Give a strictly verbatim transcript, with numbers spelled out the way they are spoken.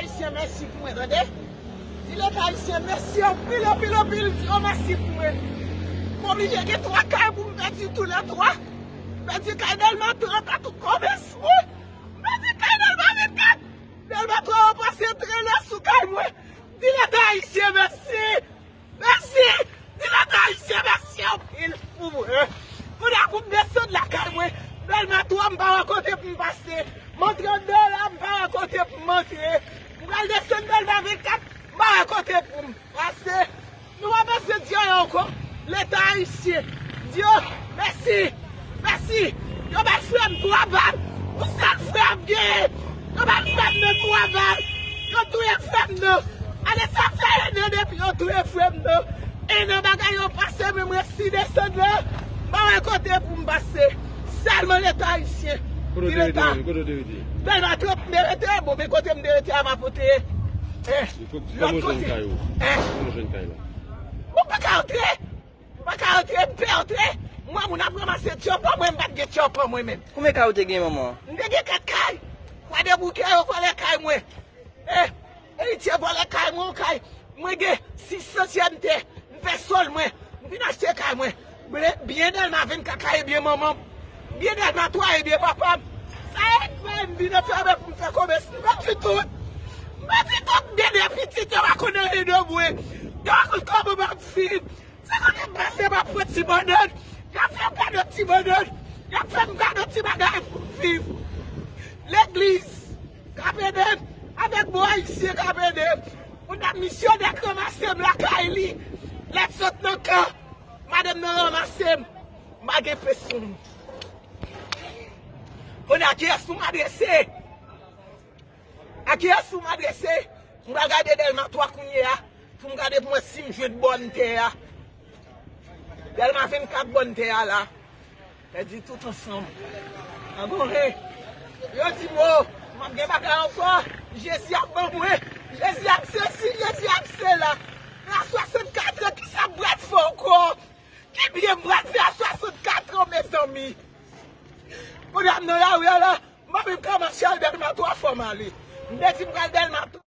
Ayisyen, mèsi pou mwen, tande. Di Leta ayisyen mèsi anpil, anpil, anpil. Di yo mèsi pou mwen. M oblije gen twa kay pou m pèdi toulètwa. M pèdi kay Dèlma trant a tout kòmès mwen. M pèdi kay Dèlma vennkat. Dèlma twa yo pase trennen sou kay mwen. Di Leta ayisyen mèsi. Mèsi! Di Leta ayisyen mèsi anpil pou mwen. Kounye a pou m desann lakay mwen, Dèlma twa m pa wè kote pou m pase. M antre anndan la, m pa wè kote pou m antre. M pral desann Dèlma vennkat, m pa wè kote pou m pase. Nou pa bezwen di anyen ankò. Leta ayisyen, di yo mèsi. Mèsi. Yo bay frè m twa bal. Yon sèl frè m genyen. Yo bay frè m nan twa bal. Yo touye frè m nan. Ale sa fè en an depi yo touye frè m nan. En an bagay yo pase, men mwen si desann la, m pa wè kote pou m pase. Sèlman Leta ayisyen. Kote w te rete menm? Kote w te rete? Dèlma trant m te rete, bon, men kote m te rete a m ap pote. Eh, lòt kote. Kòman w jwenn kay ou? Eh. Kòman w jwenn kay la? Mwen pa ka antre. M pa ka antre, m pè antre. Mwen, moun ap ranmase tchòpò mwen, m pa t gen tchòpò mwen menm. Konbyen kay ou te gen, manman? M te gen kat kay. Kwadèboukè yo vòlè kay mwen. Eh, eritye vòlè kay mwen, yon kay. Mwen gen sis san chèn tè. M fè sòl mwen. M vin achte kay mwen. Byen, byen Dèlma vennkat la, e byen manman m. Byen Dèlma twa, e byen papa m. Sa e fè m vin anfèmen pou m fè komès. M pèdi tout. M pèdi tout. M gen de pitit, yo pa konn anyen de mwen. Yo pa konn kòman m ap viv. Se kote m pase, m ap pran ti bannann. Y ap fè m kado ti bannann. Y ap fè m kado ti bagay pou m viv. Legliz k ap ede m, avèk bon ayisyen k ap ede m. Yon dam misyonè k ranmase m lakay li. Lè m sot nan kan, madanm nan ranmase m. M pa gen pen sou m. Kounye a, kiyès pou m adrese? A kiyès pou m adrese? M pral gade Dèlma twa kounye a, pou m gade pou mwen si m jwenn bòn tè a. Dèlma vennkat bòn tè a la. Pèdi tout ansanm. Angonhe. Yo di m, o, m ap gen bagay ankò. Jezi ap ban mwen. Jezi ap sesi, Jezi ap sela. Men a swasannkat an, kisa m pral fè ankò? Ki byen m pral fè a swasannkat an, mezanmi? Kounye a m nan lari a la, m pa menm ka mache al Dèlma twa, fò m ale. M te di m pral Dèlma twa.